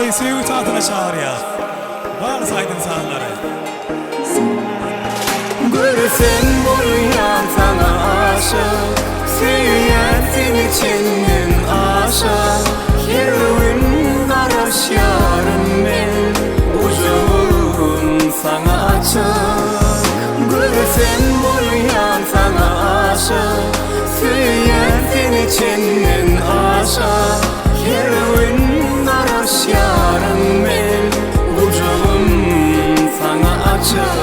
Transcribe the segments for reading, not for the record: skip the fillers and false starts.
Sizi söýgi tagtyna çagyrýas. Wals aýdym-sazlary. Görsem bolýan saňa aşyk Söýýän seni çenden aşa Her gün garaşýaryn men Gujagym saňa açyk Görsem bolýan saňa aşyk Söýýän seni çenden aşa Her gün garaşýaryn men Gujagym saňa açyk.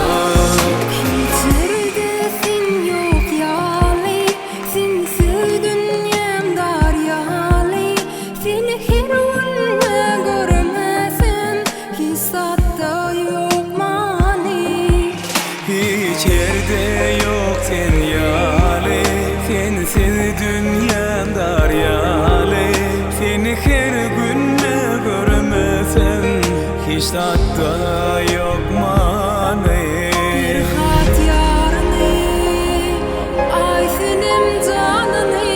Hiç ýerde sen ýok ýaly, Sensiz dünýäm dar ýaly. Seni her günde görmesem, Hiç zatda ýok many. Hiç ýerde ýok sen ýaly, Sensiz dünýäm dar ýaly. Seni her günde görmesem, Hiç zatda ýok many. Perhat ýaryny, Aýsenem janyny.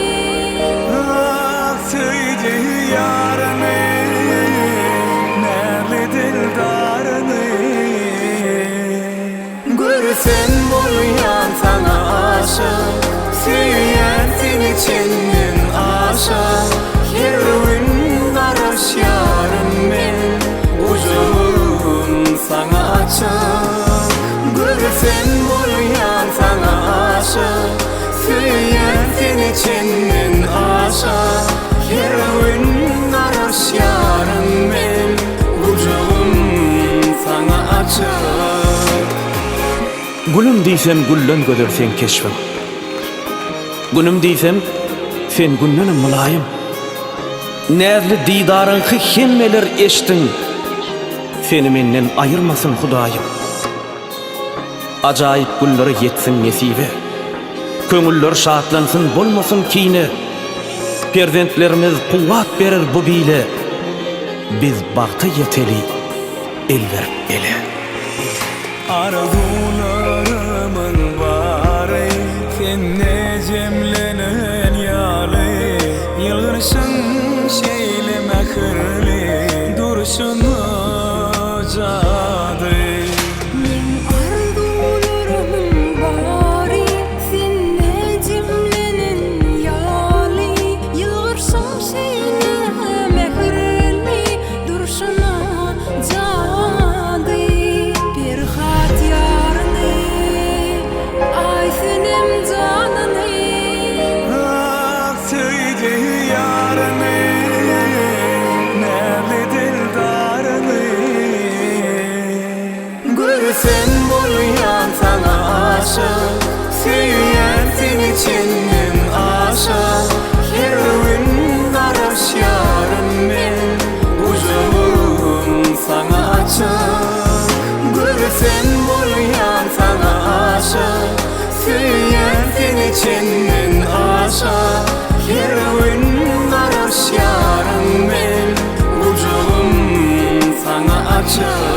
Ah, söýdi ýaryny, Näzli dildaryny. Görsem bolýan saňa aşyk, Söýýän seni çenden aşa. Her gün garaşýaryn men, Gujagym saňa açyk. Görsem bolýan saňa aşyk, Söýýän seni çenden aşa. Her gün garaşýaryn men, Gujagym saňa açyk. Gülüm diýsem gülden gözel seň keşbiň. Günüm diýsem sen gündenem mylaýym. Näzli didaryňky hemmeler eşdiň. Seni menden aýyrmasyn Hudaýym. Ajaýyp günlere ýetsin nesibe. Köňüller şatlansyn bolmasyn kine. Perzentlerimiz kuwwat berer bu bile. Biz bagta ýeteli el berip ele. Arzuwlarymyň bary sende jemlenen ýaly. Ýylgyrşyň şeýle mähirli, durşuňa jady. Meň arzuwlarymyň bary sende jemlenen ýaly. Ýylgyrşyň şeýle mähirli, durşuna jady. Perhat ýaryny, Aýsenem janyny. Ah, söýdi ýaryny, näzli dildaryny. Görsem bolýan saňa aşyk, Söýýän seni çenden aşa. Her gün garaşýaryn men, Gujagym saňa açyk. Görsem bolýan saňa aşyk, Söýýän seni çenden aşa. Her gün garaşýaryn men, Gujagym saňa açyk.